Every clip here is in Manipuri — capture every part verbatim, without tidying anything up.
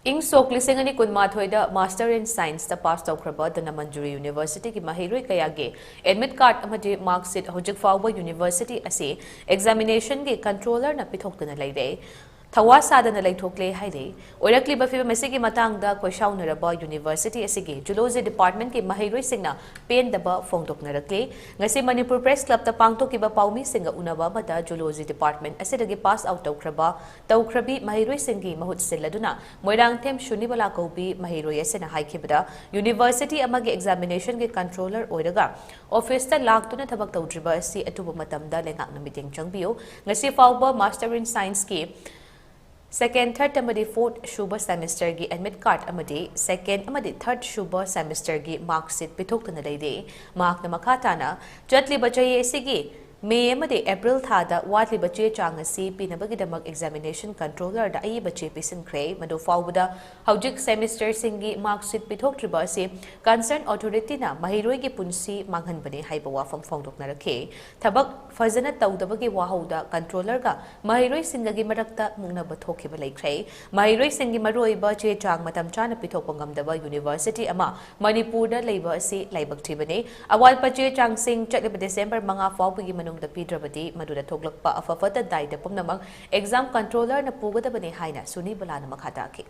ꯏꯪ ꯁꯣꯛ ꯂꯤꯁꯤꯡ ꯑꯅꯤ ꯀꯨꯟꯃꯥꯊꯣꯏꯗ Master in Scienceꯇ ꯄꯥꯁ ꯇꯧꯈ꯭ꯔꯕ ꯙꯅꯃꯟꯖꯨꯔꯤ ꯌꯨꯅꯤꯚꯔꯁꯤꯇꯤꯒꯤ ꯃꯍꯩꯔꯣꯏ ꯀꯌꯥꯒꯤ ꯑꯦꯗꯃꯤꯠ ꯀꯥꯔꯗ ꯑꯃꯗꯤ ꯃꯥꯔꯛꯁꯤꯠ ꯍꯧꯖꯤꯛ ꯐꯥꯎꯕ ꯌꯨꯅꯤꯚꯔꯁꯤꯇꯤ ꯑꯁꯤ ꯑꯦꯛꯖꯥꯃꯤꯅꯦꯁꯟꯒꯤ ꯀꯟꯇ꯭ꯔꯣꯂꯔꯅ ꯄꯤꯊꯣꯛꯇꯨꯅ ꯂꯩꯔꯦ꯫ ꯊꯋꯥ ꯁꯥꯗꯅ ꯂꯩꯊꯣꯛꯂꯦ ꯍꯥꯏꯔꯤ꯫ ꯑꯣꯏꯔꯛꯂꯤꯕ ꯐꯤꯕꯝ ꯑꯁꯤꯒꯤ ꯃꯇꯥꯡꯗ ꯈꯣꯏꯁꯥꯎꯅꯔꯕ ꯌꯨꯅꯤꯚꯔꯁꯤꯇꯤ ꯑꯁꯤꯒꯤ ꯖꯨꯂꯣꯖꯤ ꯗꯤꯄꯥꯔꯠꯃꯦꯟꯠꯀꯤ ꯃꯍꯩꯔꯣꯏꯁꯤꯡꯅ ꯄꯦꯟꯗꯕ ꯐꯣꯡꯗꯣꯛꯅꯔꯛꯂꯤ꯫ ꯉꯁꯤ ꯃꯅꯤꯄꯨꯔ ꯄ꯭ꯔꯦꯁ ꯀ꯭ꯂꯕꯇ ꯄꯥꯡꯊꯣꯛꯈꯤꯕ ꯄꯥꯎꯃꯤꯁꯤꯡꯒ ꯎꯅꯕ ꯑꯃꯗ ꯖꯨꯂꯣꯖꯤ ꯗꯤꯄꯥꯔꯠꯃꯦꯟꯠ ꯑꯁꯤꯗꯒꯤ ꯄꯥꯁ ꯑꯥꯎꯠ ꯇꯧꯈ꯭ꯔꯕ ꯇꯧꯈ꯭ꯔꯕꯤ ꯃꯍꯩꯔꯣꯏꯁꯤꯡꯒꯤ ꯃꯍꯨꯠ ꯁꯤꯜꯂꯗꯨꯅ ꯃꯣꯏꯔꯥꯡꯊꯦꯝ ꯁꯨꯅꯤꯕꯂꯥ ꯀꯧꯕꯤ ꯃꯍꯩꯔꯣꯏ ꯑꯁꯤꯅ ꯍꯥꯏꯈꯤꯕꯗ, ꯌꯨꯅꯤꯚꯔꯁꯤꯇꯤ ꯑꯃꯒꯤ ꯑꯦꯛꯖꯥꯃꯤꯅꯦꯁꯟꯒꯤ ꯀꯟꯇ꯭ꯔꯣꯂꯔ ꯑꯣꯏꯔꯒ ꯑꯣꯐꯤꯁꯇ ꯂꯥꯛꯇꯨꯅ ꯊꯕꯛ ꯇꯧꯗ꯭ꯔꯤꯕ ꯑꯁꯤ ꯑꯊꯨꯕ ꯃꯇꯝꯗ ꯂꯩꯉꯥꯛꯅ ꯃꯤꯠꯌꯦꯡ ꯆꯪꯕꯤꯌꯨ꯫ ꯉꯁꯤ ꯐꯥꯎꯕ Master in Scienceꯀꯤ second, third ꯑꯃꯗꯤ fourth ꯁꯨꯕ ꯁꯦꯃꯤꯁꯇꯔꯒꯤ ꯑꯦꯗꯃꯤꯠ ꯀꯥꯔꯗ ꯑꯃꯗꯤ second ꯑꯃꯗꯤ third ꯁꯨꯕ ꯁꯦꯃꯤꯁꯇꯔꯒꯤ ꯃꯥꯔꯛꯁꯤꯠ ꯄꯤꯊꯣꯛꯇꯨꯅ ꯂꯩꯔꯤ꯫ ꯃꯍꯥꯛꯅ ꯃꯈꯥ ꯇꯥꯅ, ꯆꯠꯂꯤꯕ ꯆꯍꯤ ꯑꯁꯤꯒꯤ ꯃꯦ ꯑꯃꯗꯤ ꯑꯦꯄ꯭ꯔꯤꯜ ꯊꯥꯗ ꯋꯥꯠꯂꯤꯕ ꯆꯦ ꯆꯥꯡ ꯑꯁꯤ ꯄꯤꯅꯕꯒꯤꯗꯃꯛ ꯑꯦꯛꯖꯥꯃꯤꯅꯦꯁꯟ ꯀꯟꯇ꯭ꯔꯣꯂꯔꯗ ꯑꯏꯕ ꯆꯦ ꯄꯤꯁꯤꯟꯈ꯭ꯔꯦ꯫ ꯃꯗꯨ ꯐꯥꯎꯕꯗ ꯍꯧꯖꯤꯛ ꯁꯦꯃꯤꯁꯇꯔꯁꯤꯡꯒꯤ ꯃꯥꯔꯛꯁꯤꯠ ꯄꯤꯊꯣꯛꯇ꯭ꯔꯤꯕ ꯑꯁꯤ ꯀꯟꯁꯔꯟ ꯑꯣꯊꯣꯔꯤꯇꯤꯅ ꯃꯍꯩꯔꯣꯏꯒꯤ ꯄꯨꯟꯁꯤ ꯃꯥꯡꯍꯟꯕꯅꯤ ꯍꯥꯏꯕ ꯋꯥꯐꯝ ꯐꯣꯡꯗꯣꯛꯅꯔꯛꯈꯤ꯫ ꯊꯕꯛ ꯐꯖꯅ ꯇꯧꯗꯕꯒꯤ ꯋꯥꯍꯧꯗ ꯀꯟꯇ꯭ꯔꯣꯂꯔꯒ ꯃꯍꯩꯔꯣꯏꯁꯤꯡꯒꯒꯤ ꯃꯔꯛꯇ ꯃꯨꯛꯅꯕ ꯊꯣꯛꯈꯤꯕ ꯂꯩꯈ꯭ꯔꯦ꯫ ꯃꯍꯩꯔꯣꯏꯁꯤꯡꯒꯤ ꯃꯔꯨꯑꯣꯏꯕ ꯆꯦ ꯆꯥꯡ ꯃꯇꯝ ꯆꯥꯅ ꯄꯤꯊꯣꯛꯄ ꯉꯝꯗꯕ ꯌꯨꯅꯤꯚꯔꯁꯤꯇꯤ ꯑꯃ ꯃꯅꯤꯄꯨꯔꯗ ꯂꯩꯕ ꯑꯁꯤ ꯂꯥꯏꯕꯛ ꯊꯤꯕꯅꯤ꯫ ꯑꯋꯥꯠꯄ ꯆꯦ ꯆꯥꯡꯁꯤꯡ ꯆꯠꯂꯤꯕ ꯗꯤꯁꯦꯝꯕꯔ ꯃꯉꯥ ꯐꯥꯎꯕꯒꯤ ꯃꯅꯨꯡꯗ ꯄꯤꯗ꯭ꯔꯕꯗꯤ ꯃꯗꯨꯗ ꯊꯣꯛꯂꯛꯄ ꯑꯐ ꯐꯠꯇ ꯗꯥꯏꯗ ꯄꯨꯝꯅꯃꯛ ꯑꯦꯛꯖꯥꯝ ꯀꯟꯇ꯭ꯔꯣꯂꯔꯅ ꯄꯨꯒꯗꯕꯅꯤ ꯍꯥꯏꯅ ꯁꯨꯅꯤꯕꯂꯥꯅ ꯃꯈꯥ ꯇꯥꯈꯤ꯫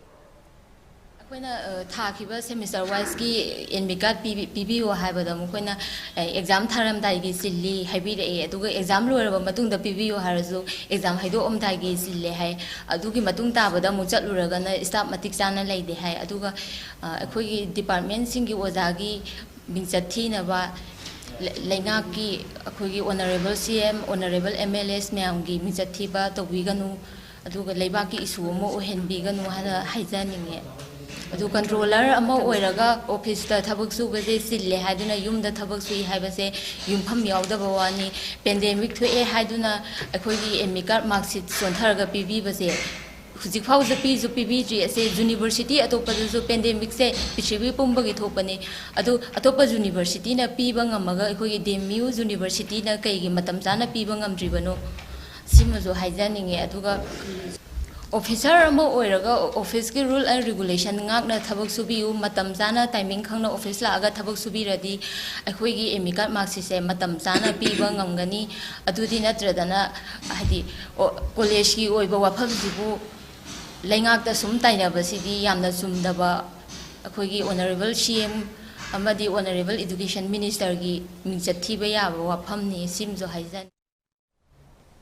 ꯑꯩꯈꯣꯏꯅ, ꯑ, ꯊꯥꯈꯤꯕ ꯁꯦꯃꯤꯁꯇꯔ ꯋꯥꯏꯁꯀꯤ ꯑꯦꯗꯃꯤꯠ ꯀꯥꯔꯗ ꯄꯤꯕꯤ-, ꯄꯤꯕꯤꯌꯣ ꯍꯥꯏꯕꯗ ꯃꯈꯣꯏꯅ, ꯑ, ꯑꯦꯛꯖꯥꯝ ꯊꯥꯔꯝꯗꯥꯏꯒꯤ ꯆꯤꯜꯂꯤ ꯍꯥꯏꯕꯤꯔꯛꯑꯦ, ꯑꯗꯨꯒ ꯑꯦꯛꯖꯥꯝ ꯂꯣꯏꯔꯕ ꯃꯇꯨꯡꯗ ꯄꯤꯕꯤꯌꯣ ꯍꯥꯏꯔꯁꯨ ꯑꯦꯛꯖꯥꯝ ꯍꯥꯏꯗꯣꯛꯑꯝꯗꯥꯏꯒꯤ ꯆꯤꯜꯂꯦ ꯍꯥꯏ꯫ ꯑꯗꯨꯒꯤ ꯃꯇꯨꯡ ꯇꯥꯕꯗ ꯑꯃꯨꯛ ꯆꯠꯂꯨꯔꯒꯅ ꯁ꯭ꯇꯥꯐ ꯃꯇꯤꯛ ꯆꯥꯅ ꯂꯩꯇꯦ ꯍꯥꯏ꯫ ꯑꯗꯨꯒ, ꯑ, ꯑꯩꯈꯣꯏꯒꯤ ꯗꯤꯄꯥꯔꯠꯃꯦꯟꯁꯤꯡꯒꯤ ꯑꯣꯖꯥꯒꯤ ꯃꯤꯡꯆꯠ ꯊꯤꯅꯕ ꯂꯩ-, ꯂꯩꯉꯥꯛꯀꯤ ꯑꯩꯈꯣꯏꯒꯤ ꯑꯣꯅꯔꯦꯕꯜ ꯁꯤ ꯑꯦꯝ, ꯑꯣꯅꯔꯦꯕꯜ ꯑꯦꯝ ꯑꯦꯜ ꯑꯦꯁ ꯃꯌꯥꯝꯒꯤ ꯃꯤꯡꯆꯠ ꯊꯤꯕ ꯇꯧꯕꯤꯒꯅꯨ, ꯑꯗꯨꯒ ꯂꯩꯕꯥꯛꯀꯤ ꯏꯁꯨ ꯑꯃ ꯑꯣꯏꯍꯟꯕꯤꯒꯅꯨ ꯍꯥꯏꯅ ꯍꯥꯏꯖꯅꯤꯡꯉꯦ꯫ ꯑꯗꯨ ꯀꯟꯇ꯭ꯔꯣꯂꯔ ꯑꯃ ꯑꯣꯏꯔꯒ ꯑꯣꯐꯤꯁꯇ ꯊꯕꯛ ꯁꯨꯕꯁꯦ ꯆꯤꯜꯂꯦ ꯍꯥꯏꯗꯨꯅ ꯌꯨꯝꯗ ꯊꯕꯛ ꯁꯨꯏ ꯍꯥꯏꯕꯁꯦ ꯌꯨꯝꯐꯝ ꯌꯥꯎꯗꯕ ꯋꯥꯅꯤ꯫ ꯄꯦꯟꯗꯦꯃꯤꯛ ꯊꯣꯛꯑꯦ ꯍꯥꯏꯗꯨꯅ ꯑꯩꯈꯣꯏꯒꯤ ꯑꯦꯗꯃꯤꯠ ꯀꯥꯔꯗ ꯃꯥꯔꯛꯁꯤꯠ ꯆꯣꯟꯊꯔꯒ ꯄꯤꯕꯤꯕꯁꯦ ꯍꯧꯖꯤꯛ ꯐꯥꯎꯁꯨ ꯄꯤꯁꯨ ꯄꯤꯕꯤꯗ꯭ꯔꯤ꯫ ꯑꯁꯦ ꯌꯨꯅꯤꯚꯔꯁꯤꯇꯤ ꯑꯇꯣꯞꯄꯗꯁꯨ ꯄꯦꯟꯗꯦꯃꯤꯛꯁꯦ ꯄ꯭ꯔꯤꯊꯤꯕꯤ ꯄꯨꯝꯕꯒꯤ ꯊꯣꯛꯄꯅꯤ꯫ ꯑꯗꯨ ꯑꯇꯣꯞꯄ ꯌꯨꯅꯤꯚꯔꯁꯤꯇꯤꯅ ꯄꯤꯕ ꯉꯝꯃꯒ ꯑꯩꯈꯣꯏꯒꯤ ꯗꯤ ꯑꯦꯝ ꯌꯨ ꯌꯨꯅꯤꯚꯔꯁꯤꯇꯤꯅ ꯀꯩꯒꯤ ꯃꯇꯝ ꯆꯥꯅ ꯄꯤꯕ ꯉꯝꯗ꯭ꯔꯤꯕꯅꯣ? ꯁꯤꯃꯁꯨ ꯍꯥꯏꯖꯅꯤꯡꯉꯦ꯫ ꯑꯗꯨꯒ ꯑꯣꯐꯤꯁꯥꯔ ꯑꯃ ꯑꯣꯏꯔꯒ ꯑꯣꯐꯤꯁꯀꯤ ꯔꯨꯜ ꯑꯦꯟ ꯔꯤꯒꯨꯂꯦꯁꯟ ꯉꯥꯛꯅ ꯊꯕꯛ ꯁꯨꯕꯤꯌꯨ, ꯃꯇꯝ ꯆꯥꯅ ꯇꯥꯏꯃꯤꯡ ꯈꯪꯅ ꯑꯣꯐꯤꯁ ꯂꯥꯛꯑꯒ ꯊꯕꯛ ꯁꯨꯕꯤꯔꯗꯤ ꯑꯩꯈꯣꯏꯒꯤ ꯑꯦꯃꯤꯀꯥꯠ ꯃꯥꯔꯛꯁꯤꯠꯁꯦ ꯃꯇꯝ ꯆꯥꯅ ꯄꯤꯕ ꯉꯝꯒꯅꯤ꯫ ꯑꯗꯨꯗꯤ ꯅꯠꯇ꯭ꯔꯗꯅ ꯍꯥꯏꯗꯤ ꯀꯣꯂꯦꯖꯀꯤ ꯑꯣꯏꯕ ꯋꯥꯐꯝꯁꯤꯕꯨ ꯂꯩꯉꯥꯛꯇ ꯁꯨꯝ ꯇꯥꯏꯅꯕꯁꯤꯗꯤ ꯌꯥꯝꯅ ꯆꯨꯝꯗꯕ, ꯑꯩꯈꯣꯏꯒꯤ ꯑꯣꯅꯔꯦꯕꯜ ꯁꯤ ꯑꯦꯝ ꯑꯃꯗꯤ ꯑꯣꯅꯔꯦꯕꯜ ꯏꯗꯨꯀꯦꯁꯟ ꯃꯤꯅꯤꯁꯇꯔꯒꯤ ꯃꯤꯡꯆꯠ ꯊꯤꯕ ꯌꯥꯕ ꯋꯥꯐꯝꯅꯤ꯫ ꯁꯤꯃꯁꯨ ꯍꯥꯏꯖꯅꯤꯡꯏ꯫